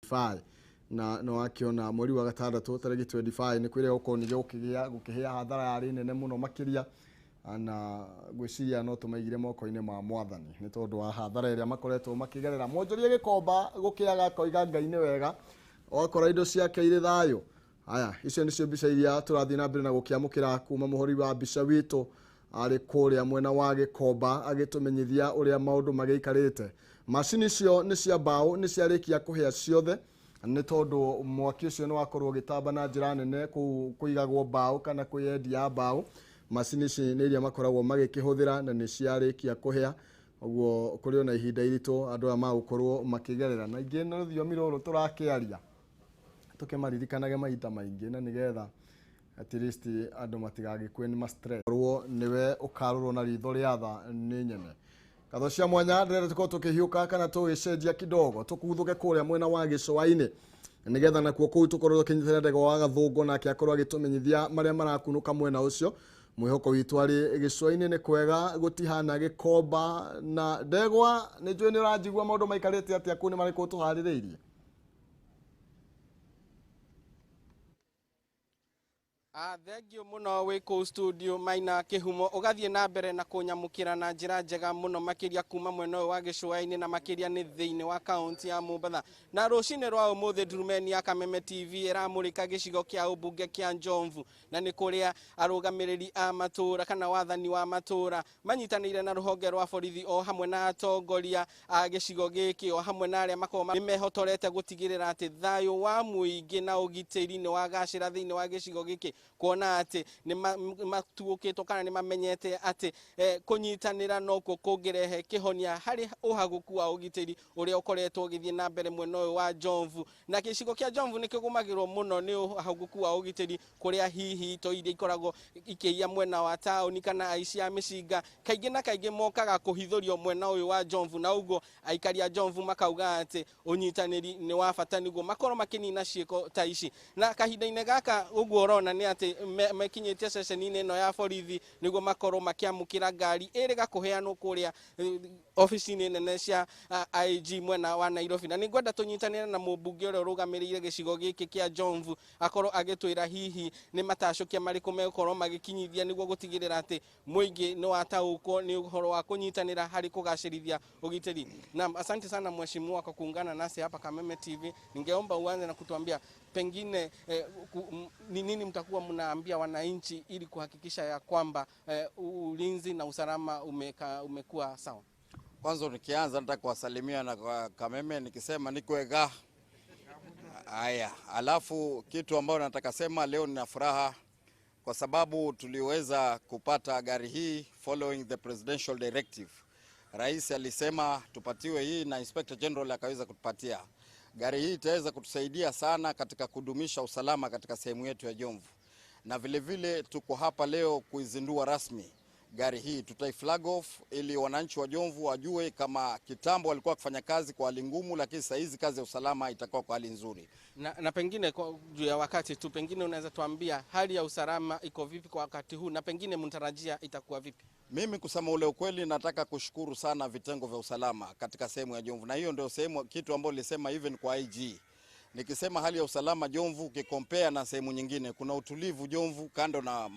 25 na nĩ wakĩona mweri wa gatandatũ tarĩki 25 nĩ kwĩrĩa gũkonire gũkĩgĩa gũkĩhĩa hathara yarĩ nene mũno makĩria na ngwĩciria no tũmaigire moko-inĩ ma mwathani nĩ tondũ wa hathara ĩrĩa makoretwo makĩgerera. Mwonjoria gĩkomba gũkĩaga akoiga Ngai nĩ wega, wakora indo ciake irĩ thayũ. Haya, icio nĩcio mbica iria tũrathiĩ na mbere na gũkĩamũkĩra kuma mũhũri wa mbica witũ arĩ kũrĩa mwena wa Gĩkomba agĩtũmenyithia ũrĩa maũndũ magĩikarĩte. Macini icio nĩ cia mbaũ, nĩ ciarĩkia kũhĩa ciothe nĩ tondũ mwaki ũcio nĩ wakorwo ũgĩtamba na njĩra nene kũu kũigagwo mbaũ kana kwĩyendia mbaũ. Macini ici nĩ iria makoragwo magĩkĩhũthĩra na nĩ ciarĩkia kũhĩa, ũguo kũrĩ ona ihinda iritũ andũ aya magũkorwo makĩgerera. Na ingĩ nĩ rũthiomi rũrũ tũrakĩaria tũkĩmaririkanage mahinda maingĩ na nĩgetha at least andũ matigagĩkue nĩ ma stress. Korwo nĩwe ũkarorwo na ritho rĩa tha nĩ nyene. Ngatho cia mwanya ndĩrenda tũkorwo tũkĩhiũka kana tũgĩcenjia kidogo tũkuthũke kũrĩa mwena wa gĩcũa-inĩ nĩgetha nakuo kũu tũkorwo tũkĩnyitĩrĩra ndegwa wa Gathũngũ nake akorwo agĩtũmenyithia marĩa marakunũka mwena ũcio. Mwĩhoko witũ arĩ gĩcũa-inĩ nĩ kwega gũtihana gĩkomba na ndegwa nĩ njũĩ nĩ ũranjigua maũndũ maikarĩte atĩa kũu nĩ marĩkũ tũharĩrĩirie. Thengiũ mũno wĩ kũu studio Maina Kĩhumo, ũgathiĩ na mbere na kũnyamũkĩra na njĩra njega mũno makĩria kuma mwena ũyũ wa gĩcũa-inĩ na makĩria nĩ thĩinĩ wa kaunti ya Mombatha. Na rũcinĩ rwa ũmũthĩ Ndurumeni ya Kameme TV ĩramũrĩka gĩcigo kĩa ũmbunge kĩa Njomvu, na nĩ kũrĩa arũgamĩrĩri a matũra kana wathani wa matũra manyitanĩire na rũhonge rwa borithi o hamwe na atongoria a gĩcigo gĩkĩ o hamwe na arĩa makoragwo nĩ mehotorete gũtigĩrĩra atĩ thayũ wa mũingĩ na ũgitĩri nĩ wagacĩra thĩinĩ wa gĩcigo gĩkĩ, kuona atĩ nĩ matuũkĩtwo kana nĩ mamenyete atĩ kũnyitanĩra nokuo kũngĩrehe kĩhonia harĩ ũhagũku wa ũgitĩri ũrĩa ũkoretwo ũgĩthiĩ na mbere mwena ũyũ wa Njomvu. Na gĩcigo kĩa Njomvu nĩ kĩgũmagĩrwo mũno nĩ ũhagũku wa ũgitĩri, kũrĩa hihi itoi iria ikoragwo ikĩiya mwena wa taũni kana aici a mĩcinga kaingĩ na kaingĩ mokaga kũhithũrio mwena ũyũ wa Njomvu, na ũguo aikari a Njomvu makauga atĩ ũnyitanĩri nĩ wa bata nĩguo makorwo makĩnina ciĩko ta ici. Na kahinda-inĩ gaka ũguo ũrona nĩ atĩ mekinyĩtie ceceni-inĩ ĩno ya borithi nĩguo makorwo makĩamũkĩra ngari ĩrĩga kũheanwo kũrĩa obici-inĩ nene cia IG mwena wa Nairobi. Na nĩngwenda tũnyitanĩre na mũmbunge ũrĩa ũrũgamĩrĩire gĩcigo gĩkĩ kĩa Njomvu akorwo agĩtwĩra hihi nĩ matacũkia marĩkũ megũkorwo magĩkinyithia nĩguo gũtigĩrĩra atĩ mũingĩ nĩ wataũkwo nĩ ũhoro wa kũnyitanĩra harĩ kũgacĩrithia ũgitĩri. Naam, asante sana mheshimiwa kwa kuungana nasi hapa Kameme TV. Ningeomba uanze na kutuambia pengine ni nini mtakuwa mnaambia wananchi ili kuhakikisha ya kwamba ulinzi na usalama umekuwa sawa. Kwanza nikianza nataka kuwasalimia na kwa Kameme nikisema nikwega. Haya, alafu kitu ambayo nataka sema leo nina furaha kwa sababu tuliweza kupata gari hii following the presidential directive. Rais alisema tupatiwe hii na Inspector General akaweza kutupatia. Gari hii itaweza kutusaidia sana katika kudumisha usalama katika sehemu yetu ya Jomvu. Na vile vile tuko hapa leo kuizindua rasmi gari hii. Tutai flag off ili wananchi wa Jomvu wajue kama kitambo walikuwa wakifanya kazi kwa hali ngumu, lakini sasa hizi kazi ya usalama itakuwa kwa hali nzuri. Na pengine kwa juu ya wakati tu, pengine unaweza tuambia hali ya usalama iko vipi kwa wakati huu na pengine mnatarajia itakuwa vipi? Mimi kusema ule ukweli nataka kushukuru sana vitengo vya usalama katika sehemu ya Jomvu, na hiyo ndio sehemu kitu ambayo nilisema even kwa IG. Nikisema hali ya usalama Jomvu ukikompea na sehemu nyingine, kuna utulivu Jomvu kando na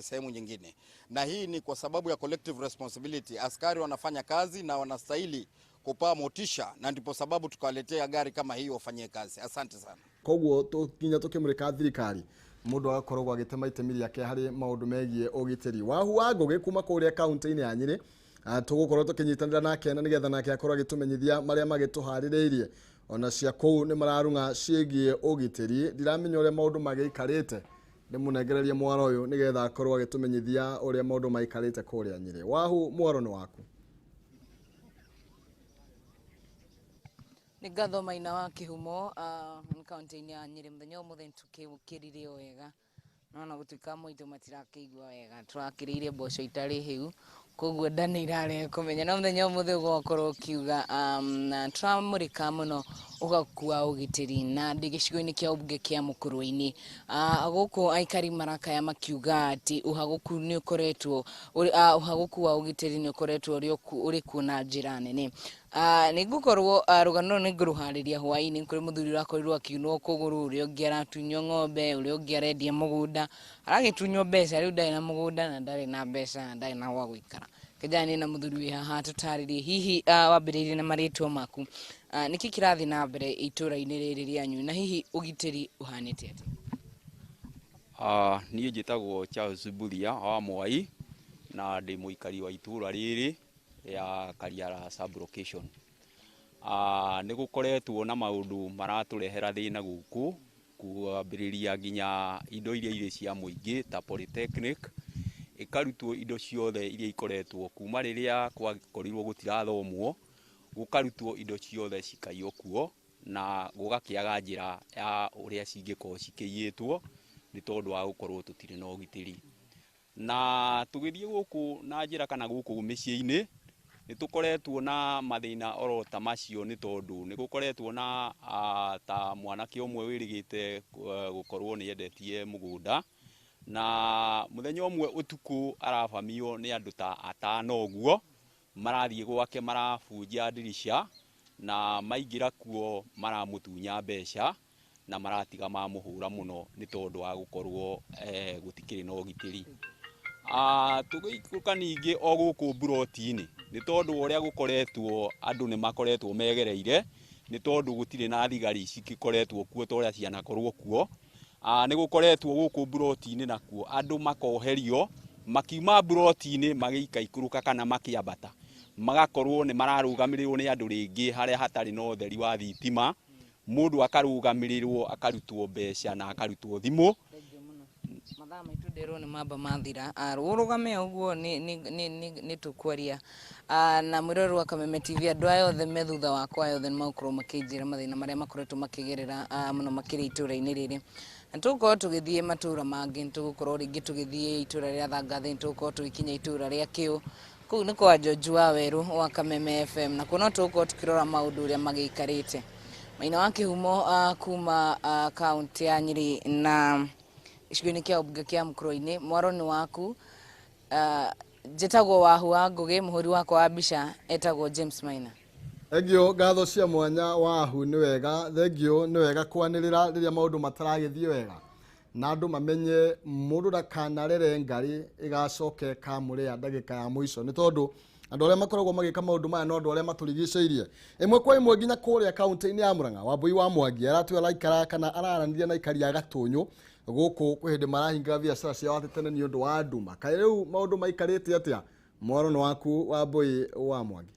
sehemu nyingine. Na hii ni kwa sababu ya collective responsibility. Askari wanafanya kazi na wanastahili kupaa motisha, na ndipo sababu tukawaletea gari kama hii wafanyie kazi. Asante sana. Koguo tukinya tukimurika thirikari mundu agakoragwo agitema itemi riake hari maundu megie ugitiri. Wahu wa Ngugi kuma kuria kaunti-inĩ ya Nyeri, tugukorwo tukinyitanĩra nake na nigetha nake akorwo agĩtũmenyithia marĩa magĩtũharĩrĩirie. Ona cia kũu nĩ mararung'a ciĩgiĩ ũgitĩri. Ndiramenya ũrĩa maũndũ magĩikarĩte, ndĩmũnengererie mwaro ũyũ nĩgetha akorwo agĩtũmenyithia ũrĩa maũndũ maikarĩte kũrĩa Nyeri. Wahu, mwaro nĩ waku. Nĩ ngatho Maina wa Kĩhumo, nĩ kaunti-inĩ ya Nyeri. Mũthenya ũmũthĩ nĩtũkĩũkĩrire o wega, no ona gũtuĩka moitũ matirakĩigua wega, tũrakĩrĩire mboco itarĩ hĩu, koguo nda nĩ irarega kũmenya. No mũthenya ũmũthĩ ũgakorwo ũkiuga, na tũramũrĩka mũno ũgakua ũgitĩri, na ndĩ gĩcigo-inĩ kĩa ũmbunge kĩa Mũkũrwe-inĩ. Gũkũ aikari marakaya makiuga atĩ ũhagũku nĩ ũkoretwo, ũhagũku wa ũgitĩri nĩ ũkoretwo ũrĩ kuo na njĩra nene. Nĩ ngũkorwo rũgano rũrũ nĩ ngũrũharĩria hwaĩ-inĩ kũrĩ mũthuri ũrakorirwo akiunwo kũgũrũ, ũrĩa ũngĩ aratunywo ng'ombe, ũrĩa ũngĩ arendia mũgũnda, aragĩtunywo mbeca, rĩu ndarĩ na mũgũnda na ndarĩ na mbeca na ndarĩ na gwa gũikara. Kĩnjani na mũthuri wĩ haha tũtarĩrie hihi wambĩrĩirie na marĩtwa maku, nĩkĩ kĩrathiĩ na mbere itũra-inĩ rĩrĩ rĩanyu na hihi ũgitĩri ũhanĩte atĩa? Niĩ njĩtagwo Charles Mbuthia wa Mwai na ndĩ mũikari wa itũra rĩrĩ rĩa Kariara sub-location. Nĩ gũkoretwo na maũndũ maratũrehera thĩna gũkũ, kwambĩrĩria nginya indo iria irĩ cia mũingĩ ta polytechnic ĩkarutwo indo ciothe iria ikoretwo kuma rĩrĩa kwakorirwo gũtirathomwo, gũkarutwo indo ciothe cikaiywo kuo na gũgakĩaga njĩra ya ũrĩa cingĩkorwo cikĩiyĩtwo nĩ tondũ wa gũkorwo tũtirĩ na ũgitĩri. Na tũgĩthiĩ gũkũ na njĩra kana gũkũ mĩciĩ-inĩ nĩ tũkoretwo na mathĩna oro ta macio nĩ tondũ nĩ gũkoretwo na ta mwanake ũmwe wĩrĩgĩte gũkorwo nĩ endetie mũgũnda, na mũthenya ũmwe ũtukũ arabamio nĩ andũ ta atano ũguo, marathiĩ gwake marabunja ndirica na maingĩra kuo maramũtunya mbeca na maratiga mamũhũra mũno nĩ tondũ wa gũkorwo gũtikĩrĩ na ũgitĩri. Tũgĩikũrũka ningĩ o gũkũ mburoti-inĩ nĩ tondũ ũrĩa gũkoretwo andũ nĩ makoretwo megereire nĩ tondũ gũtirĩ na thigari cigĩkoretwo kuo ta ũrĩa cianakorwo kuo. Nĩ gũkoretwo gũkũ mburoti-inĩ nakuo andũ makoherio makiuma mburoti-inĩ magĩikaikũrũka kana makĩambata, magakorwo nĩ mararũgamĩrĩrwo nĩ andũ rĩngĩ harĩa hatarĩ na ũtheri wa thitima, mũndũ akarũgamĩrĩrwo akarutwo mbeca na akarutwo thimũ. Mathaa maitũ nderwo nĩ mamba mathira, ũrũgame ũguo nĩ tũkwaria na mwĩroreri wa Kameme TV. Andũ aya othe me thutha wakwa aya othe nĩ magũkorwo makĩnjĩra mathĩna marĩa makoretwo makĩgerera mũno makĩria itũra-inĩ rĩrĩ, na tũgũkorwo tũgĩthiĩ matũra mangĩ, nĩ tũgũkorwo rĩngĩ tũgĩthiĩ itũra rĩa Thangathĩ, nĩ tũgũkorwo tũgĩkinya itũra rĩa Kĩũ, kũu nĩ kwa George wa Werũ wa Kameme FM, na kuo no tũgũkorwo tũkĩrora maũndũ ũrĩa magĩikarĩte. Maina wa Kĩhumo kuma kaunti ya Nyĩrĩ na gĩcigo-inĩ kĩa ũmbunge kĩa Mukurwe-inĩ, mwaro nĩ waku. Njĩtagwo Wahu wa Ngũgĩ, mũhũri wakwa wa mbica etagwo James Maina. Thengio, ngatho cia mwanya Wahu, nĩ wega, thengio, nĩ wega kwanĩrĩra rĩrĩa maũndũ mataragĩthiĩ wega na andũ mamenye mũndũ ndakanarere ngarĩ ĩgacoke kamũrĩa ndagĩka ya mũico, nĩ tondũ andũ arĩa makoragwo magĩka maũndũ maya no andũ arĩa matũrigicĩirie ĩmwe kwa ĩmwe nginya kũrĩa kaunti-inĩ ya Murang'a. Wambui wa Mwangi aratwĩra araikara kana araranĩria na aikari a Gatũnyũ gũkũ kwĩ hĩndĩ marahingaga biacara ciao atĩ tene nĩ ũndũ wa nduma. Kaĩ rĩu maũndũ maikarĩte atĩa? Mwaro nĩ waku Wambui wa Mwangi.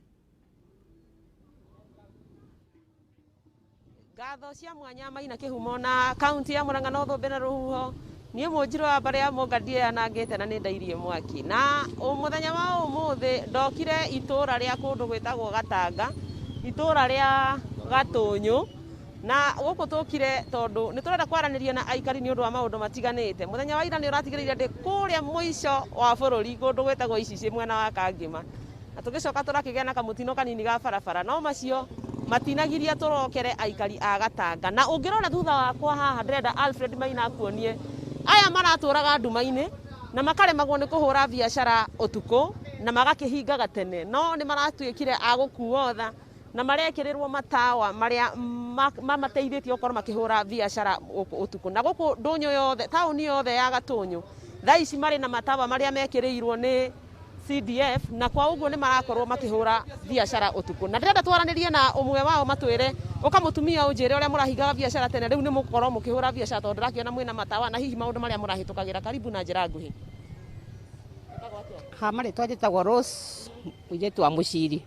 Ngatho cia mwanya Maina Kĩhumo na kaunti ya Murang'a no thũmbĩ na rũhuho. Niĩ mũnjirũ wa mbarĩ ya Mũnga ndianangĩte na nĩ ndairie mwaki. Na mũthenya wa ũmũthĩ ndokire itũra rĩa kũndũ gwĩtagwo Gatanga, itũra rĩa Gatũnyũ, na gũkũ tũkire tondũ nĩ tũrenda kwaranĩria na aikari nĩ ũndũ wa maũndũ matiganĩte. Mũthenya wa ira nĩ ũratigĩrĩire ndĩ kũrĩa mũico wa bũrũri kũndũ gwĩtagwo Icicĩ mwena wa Kangĩma, na tũgĩcoka tũrakĩgĩa na kamũtino kanini ga barabara, no macio matinagiria tũrokere aikari a Gatanga. Na ũngĩrora thutha wakwa haha ndĩrenda Alfred Maina akuonie aya maratũraga nduma-inĩ na makaremagwo nĩ kũhũra biacara ũtukũ na magakĩhingaga tene, no nĩ maratuĩkire a gũkuo tha na marekĩrĩrwo matawa marĩa mamateithĩtie gũkorwo makĩhũra biacara ũtukũ. Na gũkũ ndũnyũ yothe, taũni yothe ya Gatũnyũ thaa ici marĩ na matawa marĩa mekĩrĩirwo nĩ CDF, na kwa ũguo nĩ marakorwo makĩhũra biacara ũtukũ. Na ndĩrenda twaranĩrie na ũmwe wao matwĩre, ũka mũtumia ũnjĩre ũrĩa mũrahingaga biacara tene, rĩu nĩ mũgũkorwo mũkĩhũra biacara tondũ ndĩrakĩona mwĩna matawa na hihi maũndũ marĩa mũrahĩtũkagĩra. Karibu na njĩra nguhĩ. Ha marĩtwa njĩtagwo Rose mũirĩtu wa Mũciri,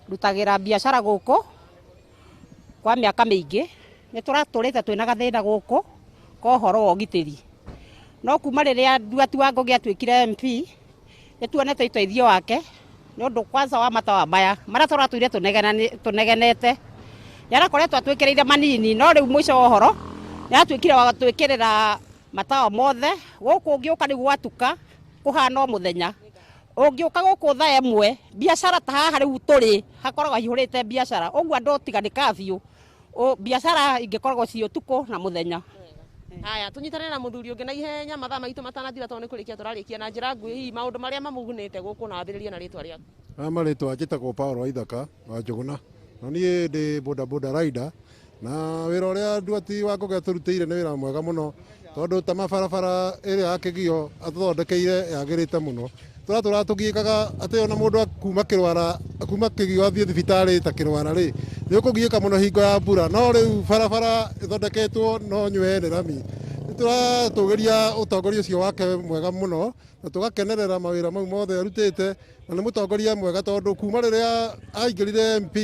rutagĩra biacara gũkũ kwa mĩaka mĩingĩ. Nĩ tũratũrĩte twĩna gathĩna gũkũ ka ũhoro wa ũgitĩri, no kuma rĩrĩa Nduati wa Ngũgĩ atuĩkire MP nĩ tuonete ũteithio wake nĩ ũndũ kwanza wa matawa maya marĩa tũratũire tũnegenete. Nĩ arakoretwo atwĩkĩrĩire manini, no rĩu mũico wa ũhoro nĩ aratuĩkire wa gũtwĩkĩrĩra matawa mothe. Gũkũ ũngĩũka rĩu gwatuka kũhana o mũthenya, ũngĩũka gũkũ thaa ĩmwe biacara ta haha rĩu tũrĩ hakoragwo haihũrĩte biacara, ũguo andũ tiga nĩ curfew, biacara ingĩkoragwo ciĩ ũtukũ na mũthenya. Haya, tũnyitanĩre na mũthuri ũngĩ na ihenya mathaa maitũ matanathira tondũ nĩ kũrĩkia tũrarĩkia na njĩra nguhĩ, hihi maũndũ marĩa mamũgunĩte gũkũ, na wambĩrĩrie na rĩtwa rĩaku. Aya marĩtwa njĩtagwo Paul Waithaka wa Njũgũna, na niĩ ndĩ boda boda rider, na wĩra ũrĩa Nduati wa Ngũgĩ atũrutĩire nĩ wĩra mwega mũno, tondũ ta mabarabara ĩrĩa ya Kĩgio atũthondekeire yagĩrĩte mũno. Tũratũra tũgiĩkaga atĩ ona mũndũ kuma Kĩrwara, kuma Kĩgio athiĩ thibitarĩ ta Kĩrwara rĩ, nĩ ũkũgiĩka mũno hingo ya mbura, no rĩu barabara ĩthondeketwo no nywe nĩ rami. Nĩ tũratũgĩria ũtongoria ũcio wake mwega mũno, na tũgakenerera mawĩra mau mothe arutĩte, na nĩ mũtongoria mwega tondũ kuma rĩrĩa aingĩrire MP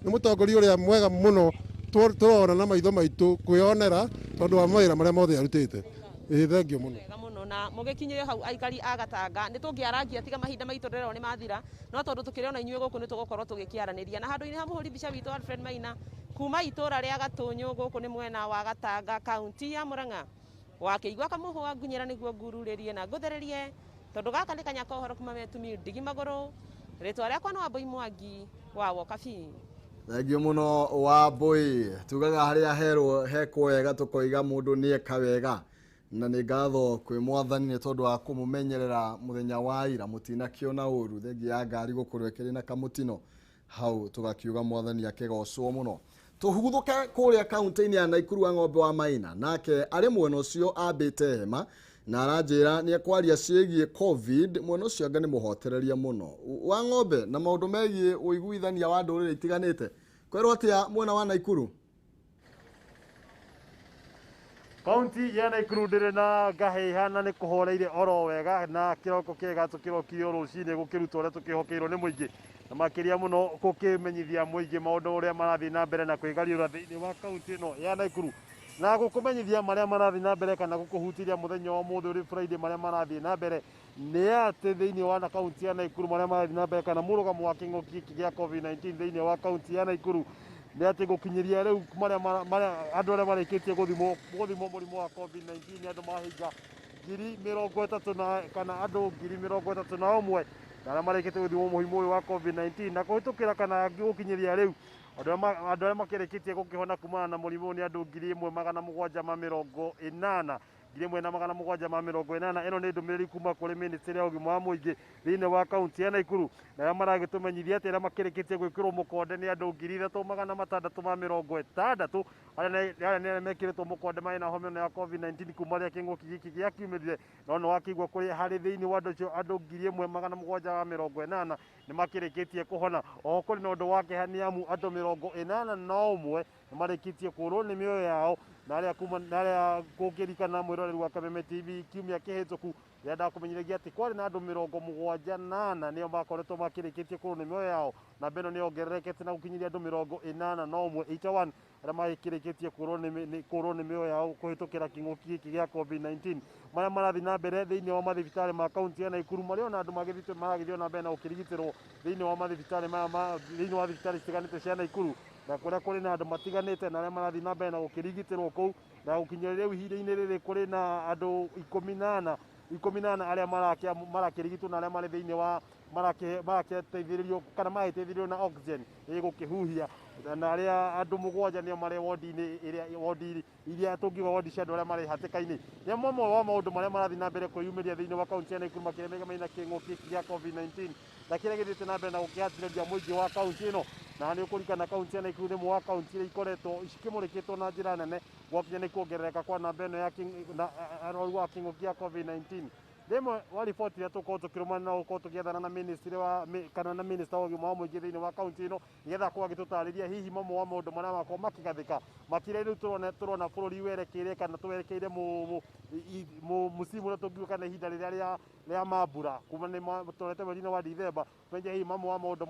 nĩ mũtongoria ũrĩa mwega mũno tũrona na maitho maitũ kwĩyonera tondũ wa mawĩra marĩa mothe arutĩte. Ĩĩ, thengio mũno. Wega mũno, na mũgĩkinyĩre hau aikari a Gatanga, nĩ tũngĩarangia tiga mahinda maitũ ndĩrona nĩ mathira, no tondũ tũkĩrĩ ona inyuĩ gũkũ nĩ tũgũkorwo tũgĩkĩaranĩria. Na handũ-inĩ ha mũhũri mbica witũ Alfred Maina kuma itũra rĩa Gatũnyũ gũkũ nĩ mwena wa Gatanga, kaunti ya Murang'a, wakĩigua kamũhũa ngunyĩra nĩguo ngururĩrie na ngũthererie, tondũ gaka nĩ kanya ka ũhoro kuma Metumi ndigi magũrũ. Rĩtwa rĩakwa nĩ Wambui Mwangi wa Wokabi. Thengio mũno Wambui. Tugaga harĩa herwo hekwo wega tũkoiga mũndũ nĩ eka wega, na nĩ ngatho kwĩ mwathani nĩ tondũ wa kũmũmenyerera mũthenya wa ira, mũtinakĩona ũru thengia ya ngari gũkorwo ĩkĩrĩ na kamũtino hau, tũgakiuga mwathani akĩgocwo mũno. Tũhuthũke kũrĩa kaunti-inĩ ya Naikuru wa Ng'ombe wa Maina, nake arĩ mwena ũcio ambĩte hema na aranjĩra nĩ ekwaria ciĩgiĩ COVID. Mwena ũcio anga nĩ mũhotereria mũno wa Ng'ombe na maũndũ megiĩ ũiguithania wa ndũrĩrĩ itiganĩte. Kwerwo atĩa mwena wa Naikuru? Kaunti ya Naikuru ndĩrĩ na ngahĩha na nĩ kũhoreire oro wega, na kĩroko kĩega tũkĩrokire o rũcinĩ gũkĩrutwo ũrĩa tũkĩhokeirwo nĩ mũingĩ, na makĩria mũno gũkĩmenyithia mũingĩ maũndũ ũrĩa marathiĩ na mbere na kwĩgariũra thĩinĩ wa kaunti ĩno ya Naikuru, na gũkũmenyithia marĩa marathiĩ na mbere kana gũkũhutĩria mũthenya wa ũmũthĩ ũrĩ Friday. Marĩa marathiĩ na mbere nĩ atĩ thĩinĩ wa kaunti ya Naikuru marĩa marathiĩ na mbere kana mũrũgamo wa kĩng'ũki gĩkĩ gĩa COVID-19 thĩinĩ wa kaunti ya Naikuru nĩ atĩ gũkinyĩria rĩu marĩa andũ arĩa marĩkĩtie gũthimwo mũrimũ wa COVID-19 nĩ andũ mahinga 31,000 na kana andũ 31,000 na arĩa marĩkĩtie gũthimwo mũrimũ ũyũ wa COVID-19, na kũhĩtũkĩra kana gũkinyĩria rĩu andũ arĩa makĩrĩkĩtie gũkĩhona kumana na mũrimũ nĩ andũ 1780, 1780. Ĩno nĩ ndũmĩrĩri kuma kũrĩ ministry ya ũgima wa mũingĩ thĩinĩ wa kaunti ya Naikuru, na arĩa maragĩtũmenyithia atĩ arĩa makĩrĩkĩtie gwĩkĩrwo mũkonde nĩ andũ 3660, arĩa nĩ arĩa mekĩrĩtwo mũkonde marĩ na homa ĩno ya COVID-19 kuma rĩrĩa kĩng'ũki gĩkĩ gĩakiumĩrire. No nĩ wakĩigua kũrĩ harĩ thĩinĩ wa andũ acio andũ 1780 nĩ makĩrĩkĩtie kũhona. Oho kũrĩ na ũndũ wa kĩeha nĩ amu andũ 81 nĩ marĩkĩtie kũũrwo nĩ mĩoyo yao, na arĩa kuma na arĩa kũngĩrikana mwĩroreri wa Kameme TV kiumia kĩhĩtũku rĩrĩa ndakũmenyithagia atĩ kwarĩ na andũ 74 nĩo makoretwo makĩrĩkĩtie kũũrwo nĩ mĩoyo yao, na ĩno nĩ yongererekete na gũkinyĩria andũ 81, 81 arĩa makĩrĩkĩtie kũũrwo nĩ mĩoyo yao kũhĩtũkĩra kĩng'ũki gĩkĩ gĩa COVID-19. Marĩa marathiĩ na mbere thĩinĩ wa mathibitarĩ ma kaunti ya Naikuru, marĩa ona andũ magĩthiĩ na mbere na gũkĩrigitĩrwo thĩinĩ wa mathibitarĩ maya thĩinĩ wa thibitarĩ citiganĩte cia Naikuru, na kũrĩa kũrĩ na andũ matiganĩte na arĩa marathiĩ na mbere na gũkĩrigitĩrwo kũu, na gũkinyĩria rĩu ihinda-inĩ rĩrĩ kũrĩ na andũ 14 arĩa marakĩrigitwo na arĩa marĩ thĩinĩ wa marakĩteithĩrĩrio kana maragĩteithĩrĩrio na oxygen ĩgũkĩhuhia, na arĩa andũ 7 nĩo marĩ wodi-inĩ ĩrĩa wodi iria tũngiuga wodi cia andũ arĩa marĩ hatĩka-inĩ. Nĩ mamwe wa maũndũ marĩa marathiĩ na mbere kwĩyumĩria thĩinĩ wa kaunti ya Naikuru makĩria megemainie na kĩng'ũki gĩa COVID-19 na kĩrĩa gĩthiĩte na mbere na gũkĩhatĩrĩria mũingĩ wa kaunti ĩno. Na nĩ ũkũririkana kaunti ya Naikuru nĩ ĩmwe wa kaunti iria ikoretwo cikĩmũrĩkĩtwo na njĩra nene gwakinya nĩ kuongerereka kwa namba ĩno ya arwaru wa kĩng'ũki gĩa COVID-19. Rĩmwe wa riboti iria tũkorwo tũkĩrũmana na gũkorwo tũgĩethana na ministry wa kana na minister wa ũgima wa mũingĩ thĩinĩ wa kaunti ĩno nĩgetha akorwo agĩtũtarĩria hihi mamwe wa maũndũ marĩa makorwo makĩgathĩka makĩria rĩu tũrona bũrũri werekeire kana twerekeire mũcimu ũrĩa tũngiuga kana ihinda rĩrĩa rĩa mambura kuma nĩ tũrete mweri-inĩ wa Dithemba, tũmenye hihi mamwe wa maũndũ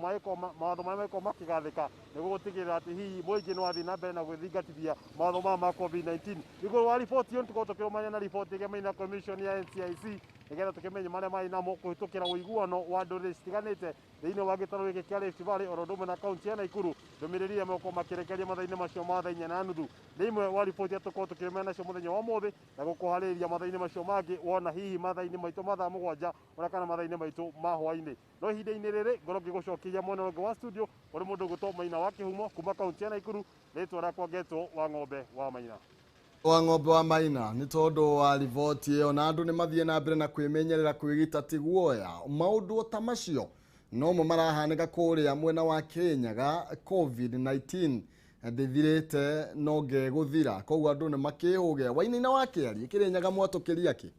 mawatho marĩa makorwo makĩgathĩka nĩguo gũtigĩrĩra atĩ hihi mũingĩ nĩ wathiĩ na mbere na gwĩthingatithia mawatho maya ma COVID-19. Igũrũ wa riboti ĩyo nĩtũkorwo tũkĩrũmania na riboti ĩgemaine na commission ya NCIC nĩgetha tũkĩmenye marĩa marĩ namo kũhĩtũkĩra ũiguano wa ndũrĩrĩ citiganĩte thĩinĩ wa gĩtarũ gĩkĩ kĩa Rift Valley oro ũndũ ũmwe na kaunti ya Naikuru. Ndũmĩrĩri ĩrĩa megũkorwo makĩrekereria mathaa-inĩ macio ma thaa 4:30 nĩ imwe wa riboti iria tũkorwo tũkĩrũmania nacio mũthenya wa ũmũthĩ na gũkũharĩrĩria mathaa-inĩ macio mangĩ wona hihi mathaa-inĩ maitũ mathaa 7 ona kana mathaa-inĩ maitũ ma hwaĩ-inĩ. No ihinda-inĩ rĩrĩ ngorwo ngĩgũcokeria mwena ũngĩ wa studio kũrĩ mũndũ ũgwĩtwo Maina wa Kĩhumo kuma kaunti ya Naikuru, rĩtwa rĩakwa ngetwo wa Ng'ombe wa Maina. Wa ng'ombe wa Maina nĩ tondũ wa riboti ĩyo, na andũ nĩ mathiĩ na mbere na kwĩmenyerera kwĩgita ti guoya. Maũndũ ta macio nomo marahanĩka kũrĩa mwena wa Kirinyaga. COVID-19 ndĩthirĩte, no ngegũthira, koguo andũ nĩ makĩhũge. Wainaina wa Kĩarie, Kirinyaga mwatũkĩria kĩ?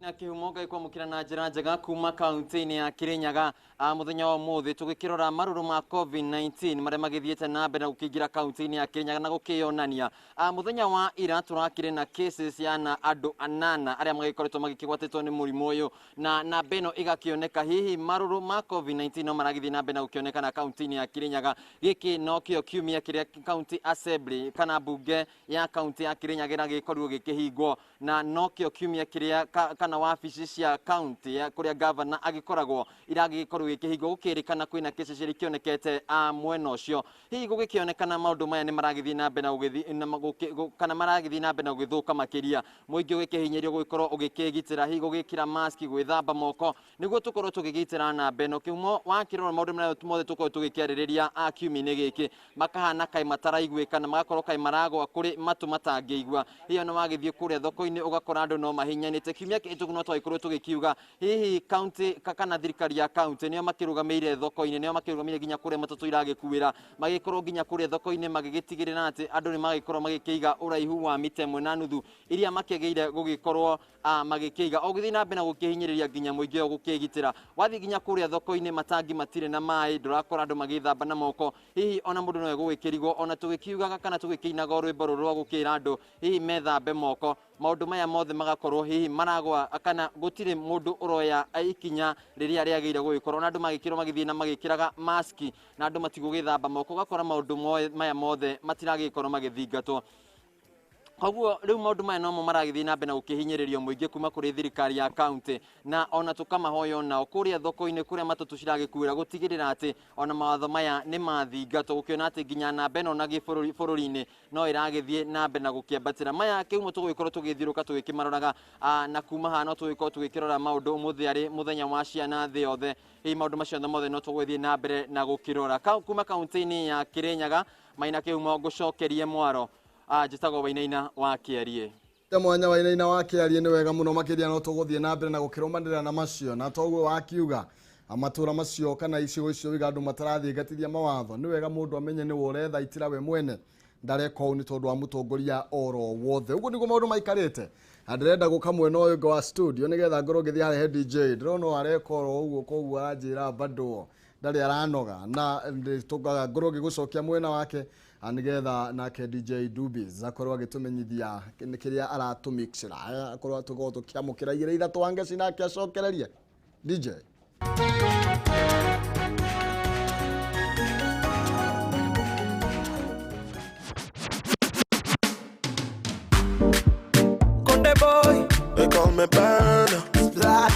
Na Kihumo, Ngai kwamũkĩra na njĩra njega kuma kaunti-inĩ ya Kirinyaga. Mũthenya wa ũmũthĩ tũgĩkĩrora marũrũ ma COVID-19 marĩa magĩthiĩte na mbere na gũkĩingĩra kaunti-inĩ ya Kirinyaga na gũkĩyonania. Mũthenya wa ira tũrakĩrĩ na cases ya na andũ anana arĩa magĩkoretwo magĩkĩgwatĩtwo nĩ mũrimũ ũyũ, na namba ĩno ĩgakĩoneka hihi marũrũ ma COVID-19 no maragĩthiĩ na mbere na gũkĩonekana kaunti-inĩ ya Kirinyaga. Gĩkĩ nokĩo kiumia kĩrĩa county assembly kana mbunge ya kaunti ya Kirinyaga ĩragĩkorirwo gĩkĩhingwo, na nokĩo kiumia kĩrĩa kana wabici cia kaunti ya kũrĩa gavana agĩkoragwo iragĩkorwo gĩkĩhingwo, gũkĩrĩkana kwĩna cases iria ikĩonekete mwena ũcio. Hihi gũgĩkĩonekana maũndũ maya nĩ maragĩthiĩ na mbere na gũgĩthiĩ na kana maragĩthiĩ na mbere na gũgĩthũka makĩria, mũingĩ ũgĩkĩhinyĩrĩrio gũgĩkorwo ũgĩkĩgitĩra, hihi gũgĩkĩra mask, gwĩthamba moko nĩguo tũkorwo tũkĩgitĩra namba ĩno. Kĩhumo, wakĩrora maũndũ marĩa mothe tũkorwo tũgĩkĩarĩrĩria kiumia-inĩ gĩkĩ, makahana kaĩ mataraiguĩka na magakorwo kaĩ maragwa kũrĩ matũ matangĩigua. Hihi ona wagĩthiĩ kũrĩa thoko-inĩ ũgakora andũ no mahinyanĩte. Kiumia kĩhĩtũku no twagĩkorwo tũgĩkiuga hihi kaunti kana thirikari ya kaunti nĩo makĩrũgamĩire thoko-inĩ, nĩo makĩrũgamĩire nginya kũrĩa matatũ iragĩkuĩra, magĩkorwo nginya kũrĩa thoko-inĩ magĩgĩtigĩrĩra atĩ andũ nĩ magĩkorwo magĩkĩiga ũraihu wa mita ĩmwe na nuthu iria makĩagĩrĩire gũgĩkorwo magĩkĩiga, o gũthiĩ na mbere na gũkĩhinyĩrĩria nginya mũingĩ ũyũ gũkĩgitĩra. Wathiĩ nginya kũrĩa thoko-inĩ matangi matirĩ na maĩ, ndũrakora andũ magĩthamba na moko, hihi ona mũndũ no egũgĩkĩrigwo. Ona tũgĩkiugaga kana tũgĩkĩinaga rwĩmbo rũrũ rwa gũkĩra andũ hihi methambe moko, maũndũ maya mothe magakorwo hihi maragwa kana gũtirĩ mũndũ ũroya ikinya rĩrĩa rĩagĩrĩire gũgĩkorwo, na andũ magĩkĩrwo magĩthiĩ na magĩkĩraga maski na andũ matigũgĩthamba moko, ũgakora maũndũ maya mothe matiragĩkorwo magĩthingatwo. Koguo rĩu maũndũ maya nomo maragĩthiĩ na mbere na gũkĩhinyĩrĩrio mũingĩ kuma kũrĩ thirikari ya kaunti, na ona tũkamahoya onao kũrĩa thoko-inĩ kũrĩa matatũ ciragĩkuĩra gũtigĩrĩra atĩ ona mawatho maya nĩ mathingatwo, gũkĩona atĩ nginya namba ĩno na bũrũri-inĩ no ĩragĩthiĩ na mbere na gũkĩambatĩra. Maya kĩhumo tũgũgĩkorwo tũgĩthiũrũka tũgĩkĩmaroraga, na kuma haha no tũgũgĩkorwo tũgĩkĩrora maũndũ. Ũmũthĩ arĩ mũthenya wa ciana thĩ yothe, hihi maũndũ macio mothe no tũgũgĩthiĩ na mbere na gũkĩrora. Kuma kaunti-inĩ ya Kirinyaga, Maina Kĩhumo, ngũcokerie mwaro. Njĩtagwo Wainaina wa Kĩarie. Mwanya Wainaina wa Kĩarie, nĩ wega mũno makĩria, no tũgũthiĩ na mbere na gũkĩrũmanĩrĩra na macio, na toguo wakiuga matũra macio kana icigo icio wiga andũ matarathingatithia mawatho, nĩ wega mũndũ amenye nĩwe ũrethaitĩra we mwene, ndareka ũũ nĩ tondũ wa mũtongoria oro wothe. Ũguo nĩguo maũndũ maikarĩte. Na ndĩrenda gũka mwena ũyũ ũngĩ wa studio nĩgetha ngorwo ngĩthiĩ harĩa he DJ. Ndĩrona o areka oro ũguo, koguo aranjĩra bado ndarĩ aranoga, na ngorwo ngĩgũcokia mwena wake nĩgetha nake DJ Dubis akorwo agĩtũmenyithia kĩrĩa aratũmixĩra, akorwo tũkorwo tũkĩamũkĩra igĩrĩ ithatũ wangeci nake acokererie DJ. Konde boy, they call me Burner.